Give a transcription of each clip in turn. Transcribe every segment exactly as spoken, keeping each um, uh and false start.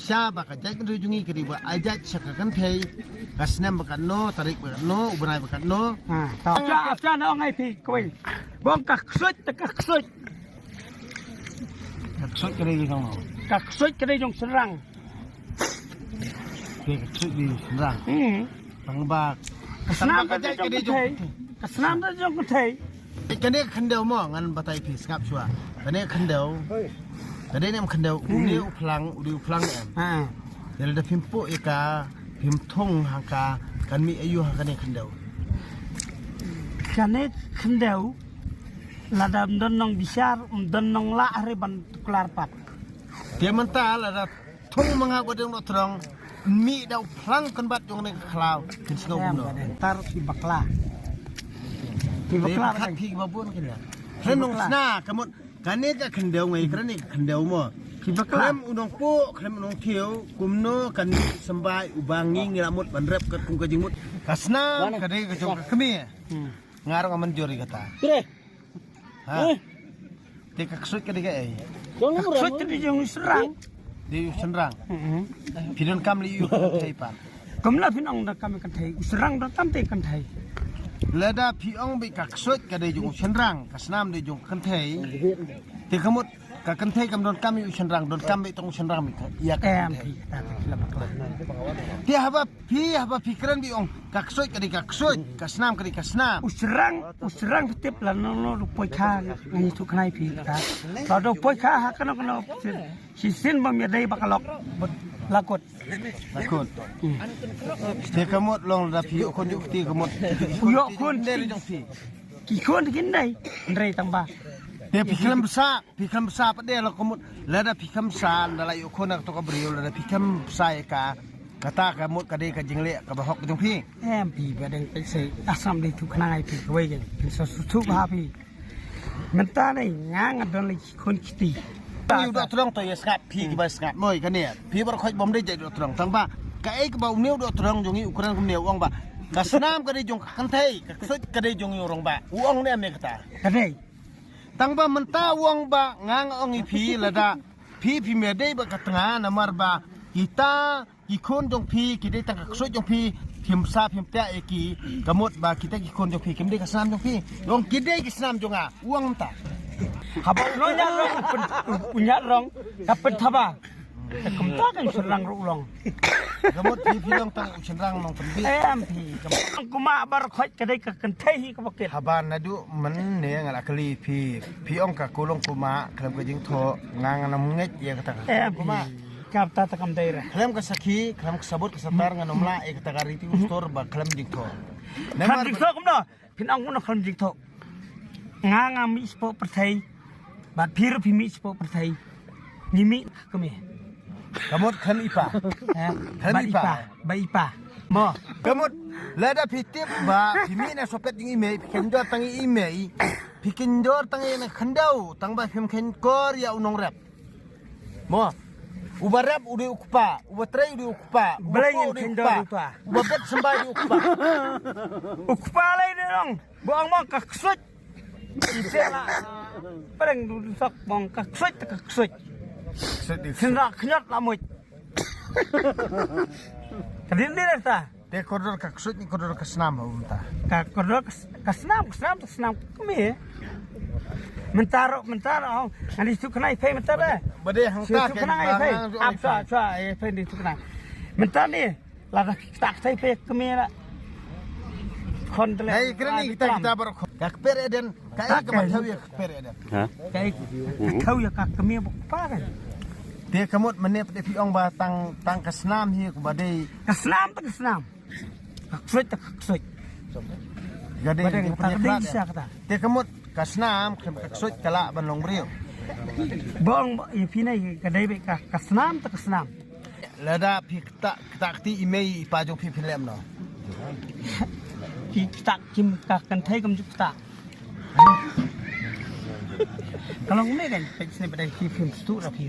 Sha ba ka jaitbynriew jong ngi ka dei ba ai jait sha ka kynthei. Ka snem ba katno, tarik ba katno, u bnai ba katno. Ha, to. Cha, cha, na ong ai phi kawei. Bong ka ksuid te ka ksuid. Ka ksuid ka dei jong. Ka ksuid ka dei jong shynrang. Ka ksuid dei jong shynrang. Hmm. Tang ba ka snam ka jait ka dei jong kynthei. Ka snam da jong kynthei. Kane ka khyndew mo ngan batai phi sngap shuwa. Kane ka khyndew. Ka dei ne em khyndew, u ne u phlang, u dei u phlang ne em. Ha. Te lada phim puh ïa ka, phim thung hangka, kan mih aïu ha kane ka khyndew. Kane ka khyndew, lada ym don nongbishar, ym don nonglah re ban tuklar pat. Te mynta lada thung ma nga ba dang doh trong, mih da u phlang kan bat jong ne ka khlaw, kin sngew kumno. Tar ki bakla. Ki bakla. Phi ba bun kin ya. Khlem nong sna, ka mut, kane ka khyndew ngai, kane ka khyndew mo. Ki bakla. Khlem u nongpuh, khlem u nongthiew, kumno kan symbai, u ba ngi ngi la mut ban rep kat kum ka jingmut. Ka snam, ka dei ka jong ka kmie. Hmm. Nga ruh nga mynjur ïa kata. Phi re. Ha. Eh. Te ka ksuid ka dei kaei? Ka ksuid ka dei jong u shynrang. Dei u shynrang. Mhm. Phi donkam lei u kynthei pat. Kumno phin ong donkam kynthei? U shynrang donkam te kynthei. Lada phi ong ba ka ksuid ka dei jong u shynrang, ka snam dei jong kynthei. Te ka mut ka kynthei kam donkam ïa u shynrang, donkam ba tang u shynrang ba ïa ka kynthei. Em, phi kata phi la bakla. Te haba Phi haba phi kren phi ong ka ksuid ka dei ka ksuid, ka snam ka dei ka snam. U shynrang, u shynrang phi tip lano lano u poi kha, ngi tu khnai phi kata. Lada u poi kha ha kano kano shisien bym ïadei ba ka lok, la kut. La kut. Hmm. Te ka mut long lada phi ïoh khun ïoh kti ka mut. U ïoh khun dei jong phi. Ki khun kin dei, hynrei tang ba. Te phi khlem bsa. Phi khlem bsa pat de la ka mut, lada phi khlem bsa, lada la ïoh khun na kato ka briew, lada phi khlem bsa ïa ka, kata ka mut ka dei ka jingleh kaba hok jong phi. Em, phi ba dang peit sei, asam dei tu khnang ai phi kawei jeng, phin sa suthu ba phi. Mynta ne nga nga don lei khun kti. Phi u doh trong to ïa sngap, phi kiba sngap moi kane. Phi baroh khoit bym dei jait doh trong tang ba kaei kaba une u doh trong jong ngi u kren kumne u ong ba ka snam ka dei jong ka kynthei, ka ksuid ka dei jong ngi u rangbah. U ong ne em ïa kata. Ka dei. Tang ba mynta u ong ba nga nga ong ïa phi lada phi phim ïadei bad ka tnga namar ba kita ki khun jong phi ki dei tang ka ksuid jong phi, phim sa phim tiah ïa ki, ka mut ba kita ki khun jong phi kim dei ka snam jong phi. U ong ki dei ki snam jong nga, u ong mynta. Haba u nongñiah rong, u pyn-, u ñiah rong ka pynthaba. Te kumta ka u shynrang ruh u long. Ka mut phi phi long tang u shynrang nongpynbeit. Em phi, ka mut. Kumah baroh khoit ka dei ka kynthei hi kaba kit. Haba naduh mynne nga la kylli phi, phi ong ka kulong kumah khlem ka jingthoh, nga ngam ngeit ïa kata ka. Em phi. Kumah. Ka kata ta kam dei re. Khlem ka sakhi, khlem ka sabut ka satar ngan ym lah ïa kata ka riti u stor ba khlem jingthoh. Khlem jingthoh kumno? Phin ong kumno khlem jingthoh. Nga nga mih shapoh pyrthei. Bad phi ruh phi mih shapoh pyrthei. Ngi mih ka kmie. Ka mut khlem i pa. Eh, khlem i pa. Ba i pa. Mo. Ka mut lada phi tip ba phi mih na sopet jong i mei, phi kynjor tang i mei. Phi kynjor tang i na khyndew, tang ba phim khenkor ïa u nongrep. Mo. Uba rep u dei u kpa, uba trei u dei u kpa, uba pok u dei u kpa, uba bet symbai u dei u kpa. U kpa lei dei long. Ba ong mo ka ksuid. Ite la. Pyrshang du du sok mo ka ksuid ka ksuid. Ksuid dei. Kynrad khñiot la muid. Ka dei dei ta. Te kordor ka ksuid ne kordor ka snam ha u mynta. Ka kordor ka s-, ka snam, ka snam, ka snam kmie. Mynta ruh, mynta ruh, oh, ngan ïathuh kane ïa phi mynta de. Ba dei hangta. Ïathuh kane ïa phi. Ap sa, sa, ïa phi ïathuh kane. Mynta ne, lada kita kita phi kmie la. Khon tele. Hei, kren ni kita, kita baroh khon. Ka kper Eden. Kaei kaba thew ïa ka kper Eden? Ha? Kaei ka thew ïa ka kmie bad kpa kan? Te ka mut mynne pat phi ong ba tang, tang ka snam hi kaba dei. Ka snam ta ka snam. Ka ksuid ta ka ksuid. Ka dei, ka dei, ka dei. Te ka mut ka snam khlem ka ksuid ka lah ban long briew. Ba ong ïa phi ne ka dei beit ka, ka snam ta ka snam. Lada phi ktah, ktah kti i mei i pa jong phi phin leh kumno? Ki ktah kim ka kynthei kam ju ktah. Ka long ne kan peit sne ba dei phi phim stu ra phi.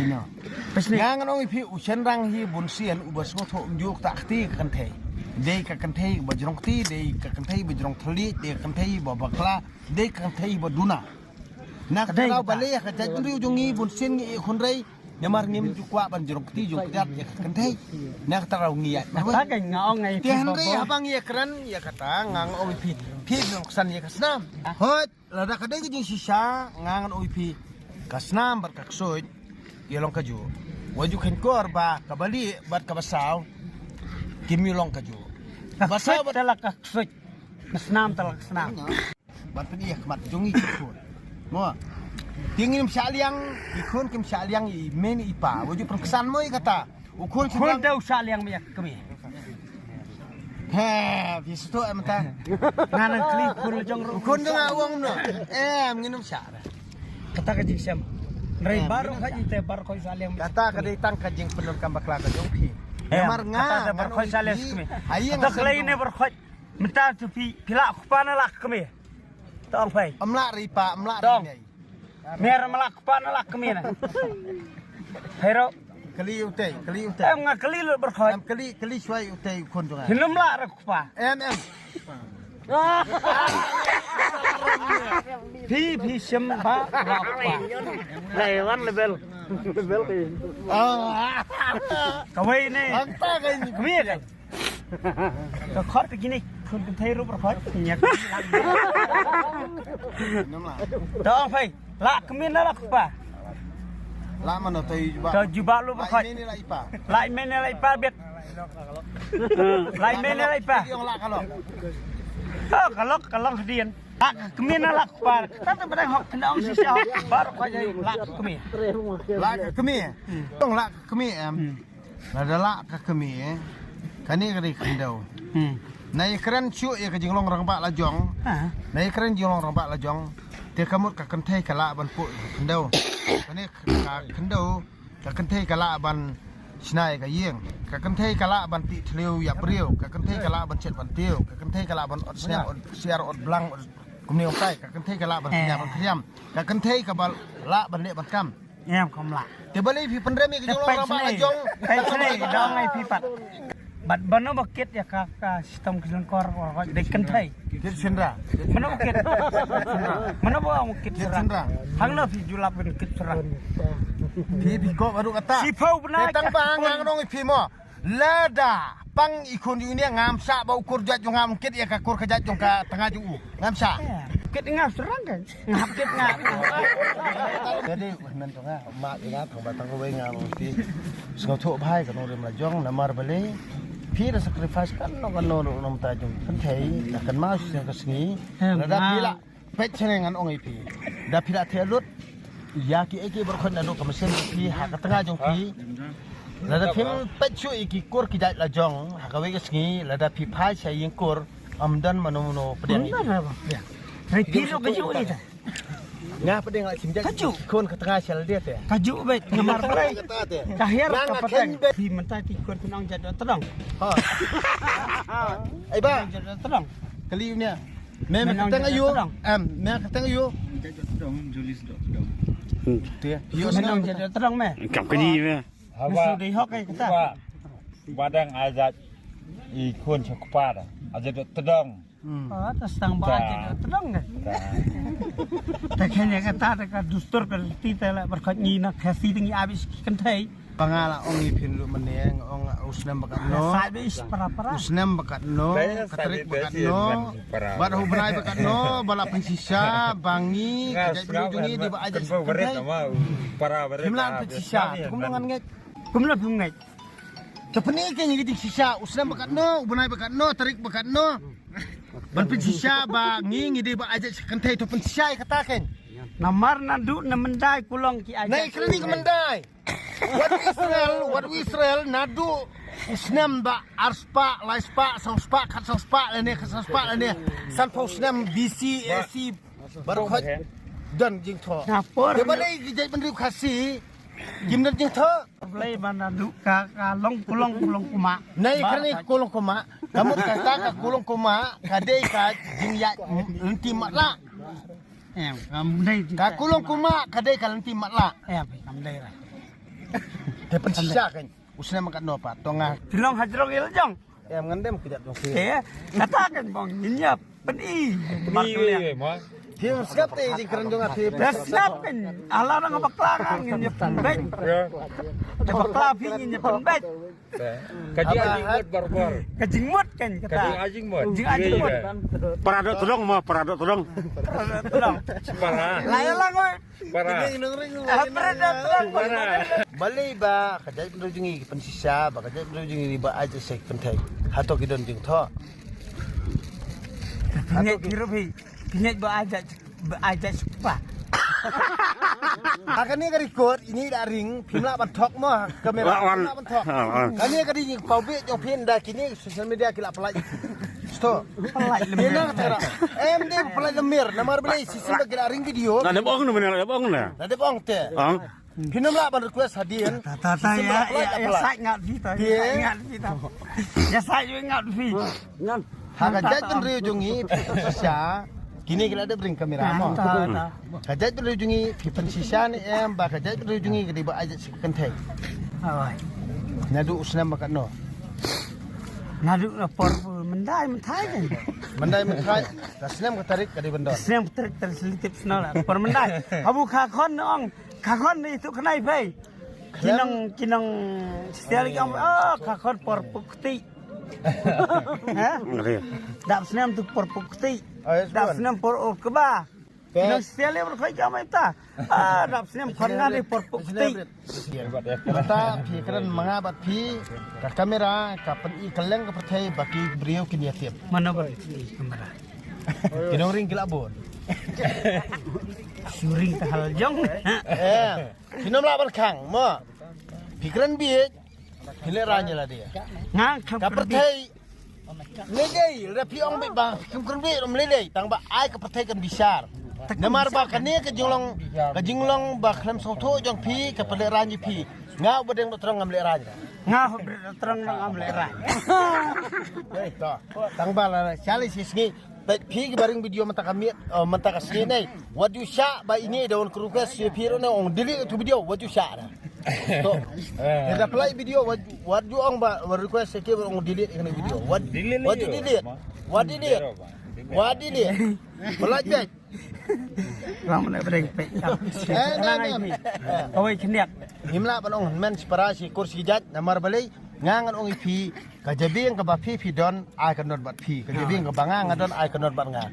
Ino. Peit sne. Nga ngan ong ïa phi u shynrang hi bun sien uba sngewthuh um ju ktah kti ka kynthei. Dei ka kynthei ba jrong kti, dei ka kynthei ba jrong thylliej, dei ka kynthei ba bakla, dei ka kynthei ba duna. Na ka daw ba lei ka jaitbynriew jong ngi bun sien ngi i khun rei. Namar ngim ju kwah ban jrong kti jrong kjat ïa ka kynthei. Na kata ruh ngi ïa. Kata ka nga ong ngai. Te hynrei haba ngi ïa kren ïa kata nga ong ïa phi. Phi jrong ksan ïa ka snam. Hoi. Lada ka dei ka jingshisha nga ngan ong ïa phi, ka snam bad ka ksuid ïa long kajuh. Wat ju kheiñ kor ba kaba lieh bad kaba saw kim ïa long kajuh. Kaba saw bad ka ksuid. Ka snam ka snam. Bad pynïaid khmat jong i khun. Mo. Te ngim shah liang, i khun kim shah liang i mei i pa. Wat ju pynksan mo ïa kata. U khun khun da u shah liang mih ka kmie. He, phi sngewthuh em ta. Nga nang kylli khun la jong ruh. U khun jong nga u ong no. Em, ngin ym shah. Kata ka jingshem. Rei baroh ka jingte baroh ka shah liang. Kata ka dei tang ka jingpyndonkam bakla ka jong phi. Em, namar nga kata baroh ka shah liang kmie. Ai nga kylli ne baroh ka. Mynta tu phi phi lah kpa na lah kmie. Tong phai. Ym lah ri pa, ym lah ri. Mer ma lah kpa na lah kmie na. Hero. Kali u tei, kali u tei. Em nga kali lu berkhot. Em kali, kali shuai u tei u khun jong nga. Hinum lah ra kpa. Em, em. Phi, phi shem ba lah kpa. Lai wan level. Level phi. Oh. Kawei ne. Anta kai ni. Kmie kan. Ka khot ka kine khun kynthei ruh ba khot. Nyak. Tong phai. Lah kmie na lah kpa. Lah mano to jubab. To jubab lu ba khot. Lah i mei ne lah i pa. Lah i mei ne lah i pa bet. Lah i mei ne lah i pa. Ong lah ka lok. Oh, ka lok, ka lok hadien. Lah kmie na lah kpa. Kata ba dang hok kena ong shisha hok. Baroh ka jai lah kmie. Lah kmie. Tong lah kmie em. Lada lah ka kmie, kane ka dei khyndew. Hmm. Na ïa kren shuh ïa ka jinglong rangbah la jong. Ah. Na ïa kren jinglong rangbah la jong. Te ka mut ka kynthei ka lah ban puh khyndew. Kane ka khyndew, ka kynthei ka lah ban shna ïa ka ïing. Ka kynthei ka lah ban tih thliew ïa briew. Ka kynthei ka lah ban chet ban tiew. Ka kynthei ka lah ban ot sniang, ot siar, ot blang, ot kumne ong kai. Ka kynthei ka lah ban khriam, ban khriam. Ka kynthei ka ba lah ban leh ban kam. Em kam lah. Te balei phi pynrem ïa ka jong long rangbah la jong. Kai sne dong ai phi pat. Bad bano ba kit ïa ka ka sistem ki lengkor ko ko dei kynthei. Kit shinra. Mano ba kit. Mano ba kit shinra. Hang na phi julap ban kit shinra. Phi phi ko baru kata. Si phau bnai. Tang ba ngang nong phi mo. Lada pang i khun ïa une ngam shah ba u kur jait jong ngam kit ïa ka kur ka jait jong ka tnga jong u. Ngam shah. Kit nga srang kan. Ngap kit nga. Jadi men jong nga ma ïa nga thong ba tang wei nga mesti. Sngewthuh bhai ka nongrim la jong namar balei. Phi da sacrifice kan no kan no no ta jong kan thei kan ma shisha ka sngi. Lada phi la Peit shane ngan ong ïa phi. Da phi la theh lut ïa ki ei ki baroh khoit naduh ka mynsiem jong phi ha ka tnga jong phi. Lada phim peit shuh ïa ki kur ki jait la jong ha kawei ka sngi lada phi phai sha ïing kur ym don mano mano pdiang ïa phi. Hei phi lo ka juh ïa ta. Nga pdiang la shim jait ki khun ka tnga sha lade te. Ka juh beit namar balei. Ka hiar ka pateng. Phi mynta ki khun phi nong jait doh tdong. Ha. Ai ba. Jait doh tdong. Kali ïa u ne. Me me kyrteng aïu? Em, me kyrteng aïu? Tong Julius Dok Tong. Te. Yo me nong jait tdong me. Kam kani me. Haba. Musu dei hok ai kata. Ba, ba dang ajat i khun sha kpa da. Ajat tdong. Hmm. Oh, tas tang ba ajat tdong ne. Ta kene kata ta ka dustur ka ti ta la berkat ngi na khasi tingi abis kan thai. Ba nga la ong ïa phi ruh mynne nga ong u snem ba katno. Sa bit para para. U snem ba katno, ka tarik ba katno. Bad u bnai ba katno, ba la pynshisha ba ngi ka jaitbynriew jong ngi dei ba ai jait sha kynthei. Phim lah pynshisha, te kumno ngan ngeit. Kumno phim ngeit. Te pyni kein ïa ka jingshisha, u snem ba katno, u bnai ba katno, tarik ba katno. Ban pynshisha ba ngi ngi dei ba ai jait sha kynthei, to pynshisha ïa kata kein. Namar naduh na Myndai kulong ki ai jait. Na i kren ïa ka Myndai. Wat u Israel, wat u Israel naduh u snem ba ar spah, lai spah, saw spah, khatsaw spah lane, khatsaw spah lane, sanphew snem B C, A C, baroh khoit don jingthoh. Te balei ki jaitbynriew Khasi kim don jingthoh. Balei ba naduh ka, ka long kulong, kulong kumah. Nai kane kulong kumah, ka mut kata ka kulong kumah ka dei ka jingïaid lynti matlah. Em, kam dei. Ka kulong kumah ka dei ka lynti matlah. Em, kam dei lah. Te pynshisha kein. U snem ba katno pat to nga. Phi long hajrong ïa la jong. Em, ngan dem kjat jong phi. Eh, kata kein bong ngin ïa pyni. Pyni ma. Ïa, sngap te jingkren jong nga phi. Ïa, sngap kan. Ala nang bakla kan ngin ïa pynbeit. Ïa, bakla phi ngin ïa pynbeit. Ka jingmut barbar. Ka jingmut kan kata. Ka jingmut. Jingmut. Para dok tolong mo, para dok tolong. Para dok tolong. Para. Lai lang oi. Para. Para dok tolong. Para. Balei ba ka jaitbynriew jong ngi ki pynshisha, ba ka jaitbynriew jong ngi ba ai jait sha ki kynthei. Hato ki don jingthoh. Pynïaid ki ruh phi. Pynïaid ba ai jait, ba ai jait sha kpa. Ha kane ka record, ini da ring, phim lah ban thok mo, ha kamera, phim lah ban thok. Kane ka dei ka pawbeh jong phi da kine social media ki la pynlait. Sto. Pynlait lemmer. Em dei pynlait lemmer, namar balei shisien ba ki la ring video. Na dep ong na, na dep ong na. Na dep ong te. Phin ym lah ban request hadien. Ta, ta, ta, ïa, ïa, ïa, sait ngat phi ta, ïa, sait ngat phi ta. Ïa, sait ngat phi. Ha ka jaitbynriew jong ngi phi shisha. Kine ki la dep ring kamera mo. Ta, ta. Ka jaitbynriew jong ngi phi pynshisha ne em ba ka jaitbynriew jong ngi ka dei ba ai jait sha ki kynthei. Naduh u snem ba katno? Naduh na por mynta mynta kan. Mynta mynta. Ka snem ka tarik ka dei ban don. Snem ka tarik tarik snem tip snem la. Por mynta. Habu ka khon ong. Ka khon ni tu khnai phai. Ki nong, ki nong stia lagi ong, ah, ka khon por puk kti. Ha? Dap snem tu por puk kti. Dap snem por ur kba. Ki nong stia lagi por khoi ka mai ta. Ah, dap snem khon nga dei por puk kti. Mynta phi kren ma nga bad phi, ka kamera ka pyni kylleng ka pyrthei ba ki briew kin ïa tip. Mano ba ki kamera? Ki nongring ki la bun. Shu ring ta hal jong. Eh. Phin ym lah ban khang mo. Phi kren bieit. Phi lehraiñ ïa lade. Nga kham kren bieit. Ka pyrthei. Lei dei, lada phi ong bieit ba phi kham kren bieit, ym lei dei, tang ba ai ka pyrthei kan bishar. Namar ba kane ka jinglong, ka jinglong ba khlem sngewthuh jong phi, ka pynlehraiñ ïa phi. Nga u Bahdeng Dohtdong ngam lehraiñ. Nga u Bahdeng Dohtdong ngam lehraiñ. To, tang ba la shali shi sngi. Peit phi kiba ring video mynta ka miet, oh, mynta ka sngi ne. Wat ju shah ba ine da wan request ïa phi ruh ne ong delete tu video, wat ju shah da. To. Ïa da pynlait video wat, wat ju ong ba, wat request ïa ki ba ong delete ïa kane video. Wat, wat ju delete. Wat delete. Wat delete. Pynlait beit. Lam ne breng peit. Eh, ne, ne. Kawei khyndiat. Ngim lah ban ong hynmen shi para shi kur shi jait namar balei. Nga ngan ong ïa phi, ka jabieng kaba phi phi don, ai ka don bad phi. Ka jabieng kaba nga nga don, ai ka don bad nga.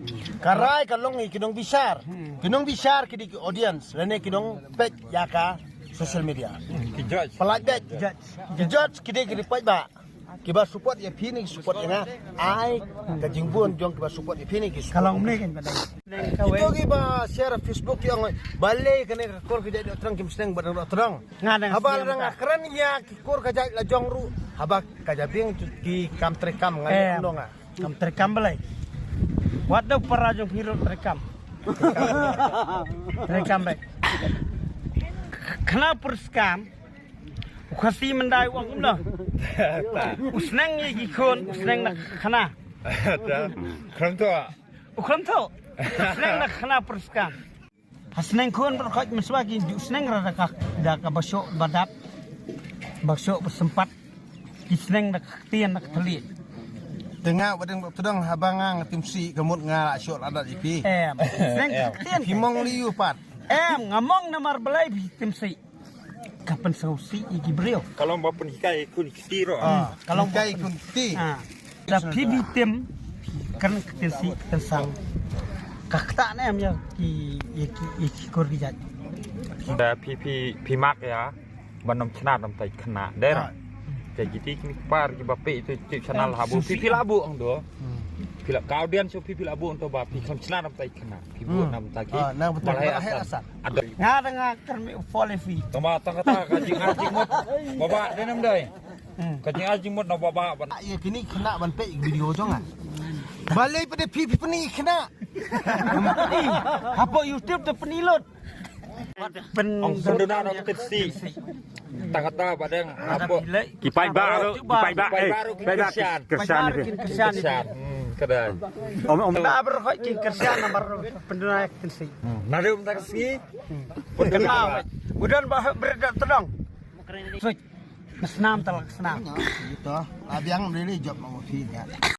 Ka rai ka long ïa ki nongbishar. Ki nongbishar ki dei ki audience, lane ki nongpeit ïa ka social media. Ki judge. Pynlait beit. Ki judge. Ki judge ki dei ki dei peit ba. Kiba support ïa phi ne ki support ïa nga. Ai ka jingbun jong kiba support ïa phi ne ki support. Ka long ne kan ba dei. Kito kiba share Facebook ki ong balei kane ka kur ka jait Dohtdong kim sneng Bahdeng Dohtdong. Nga dang haba la nga kren ïa ki kur ka jait la jong ruh haba ka jabieng ki kam treikam nga ong nga. Kam treikam balei. Wat da para jong phi ruh treikam. Treikam balei. Khnang pyrskam. U Khasi mynta u ong kumno. U sneng ïa ki khun, u sneng na khana. Khlem to. U khlem to. U sneng na khana pyrskam. Ha sneng khun bad khot mynshwa ki ju sneng ra da ka, da kaba shoh ba dap. Ba shoh ba sympat. Ki sneng da ka ktien da ka thylliej. Te nga Bahdeng Dohtdong haba nga nga tim sih ka mut nga la shoh la dat ïa phi. Em. Sneng da ka ktien. Phi mong lei u pat. Em, nga mong namar balei phi tim sih. Ka pynsngewsih ïa ki briew. Ka long ba pynhikai ïa khun kti ruh. Ka long hikai khun kti. Da phi bi tim kan ka ktien sih kan sang. Ka ktah ne em ïa ki, ïa ki, ïa ki kur ki jait. Da phi, phi, phi mak ïa ban ym shnat ym tai khynnah. Dei ra. Te kiti kini kpar kiba peit tu tu channel habu phi phi la bu ong do. Phi la ka audience phi phi la bu ong to ba phi khlem shnat ym tai khynnah. Ki buh nam taki. Ah, nang betul. Malai asal. Ada. Nga da nga kyrmih u Paul Evi. Tama tang kata ka jinga jingmut. Baba dei nam dei. Ka jinga jingmut na baba ban. Ïa kini khynnah ban peit video jong nga. Balei pade phi phi pyni khynnah. Hapoh YouTube te pyni lut. Ong pynduna na kynsi. Tang kata Bahdeng hapoh. Ki paidbah ruh, ki paidbah, eh, paidbah ruh ki paidbah Khristan. Khristan. Khristan. Hmm, kada. Om, om. Ba ber khoi ki Khristan namar pynduna kynsi. Hmm. Nadum tak si. Pun kenal. Udan ba bret dak tedong. Sui. Snam talak snam. Gitu. Abiang really job mau fi ya.